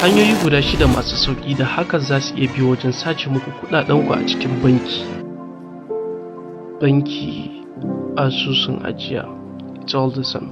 Hanyoyi guda shida masu sauƙi da hakan za su iya bi wajen sace muku kuɗaɗenku a cikin banki. Banki, asusun ajiya, it's all the same.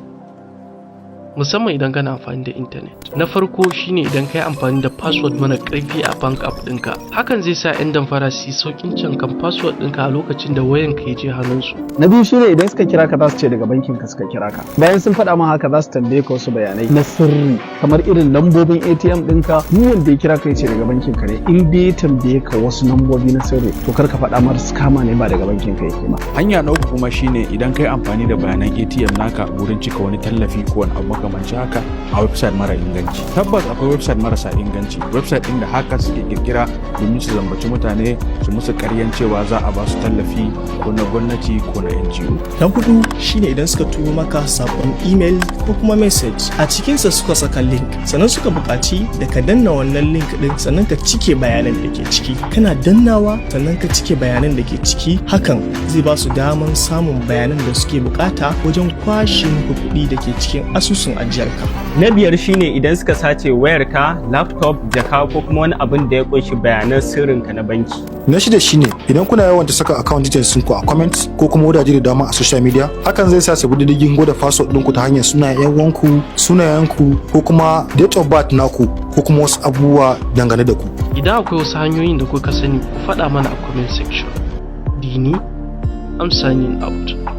Musamman idan kana amfani da intanet. Na farko shine idan ka yi amfani da password mara ƙarfi a bank app ɗinka. Hakan zai sa 'yan damfara su yi sauƙin cankan password ɗinka a lokacin da wayanka ya je hannunsu. Na biyu shine idan suka kira ka, za su ce daga bankin ka suka kira ka. Bayan sun faɗa ma haka, za su tambaye ka wasu bayanai na sirri kamar irin lambobin ATM ɗinka. Duk wanda ya kira ka ya ce daga bankin ka ne, in dai ya tambaye ka wasu lambobi na sirri, to kar ka faɗa mar, scammer ne, ba daga bankin ka yake ba. Hanya na uku kuma shine idan kai amfani da bayanan ATM naka wurin cika wani tallafi ko wani abu makamancin haka a website mara inganci. Tabbas akwai website marasa inganci, website ɗin da hackers suke kirkira domin su zambaci mutane, su musu karyan cewa za a ba su tallafi ko na gwamnati ko na NGO. Na hudu shine idan suka turo maka sakon email ko kuma message, a cikinsa suka saka link, sannan suka buƙaci da ka danna wannan link din, sannan ka cike bayanan da ke ciki. Kana dannawa sannan ka cike bayanan da ke ciki, hakan zai ba su daman samun bayanan da suke bukata wajen kwashe muku kuɗi da ke cikin asusun ajiyarka. Na biyar shine idan suka sace wayarka, laptop, jaka ko kuma wani abin da ya kunshi bayanan sirrinka na banki. Na shida shine idan kuna yawan saka account details ɗinku a comment ko kuma wurare da dama a social media, hakan zai sa su bi diddigin gwada password ɗinku ta hanyar sunayen 'yan uwanku, sunayenku ko kuma date of birth naku ko kuma wasu abubuwa dangane da ku. Idan akwai wasu hanyoyin da kuka sani, ku faɗa mana a comment section. Dini, I'm signing out.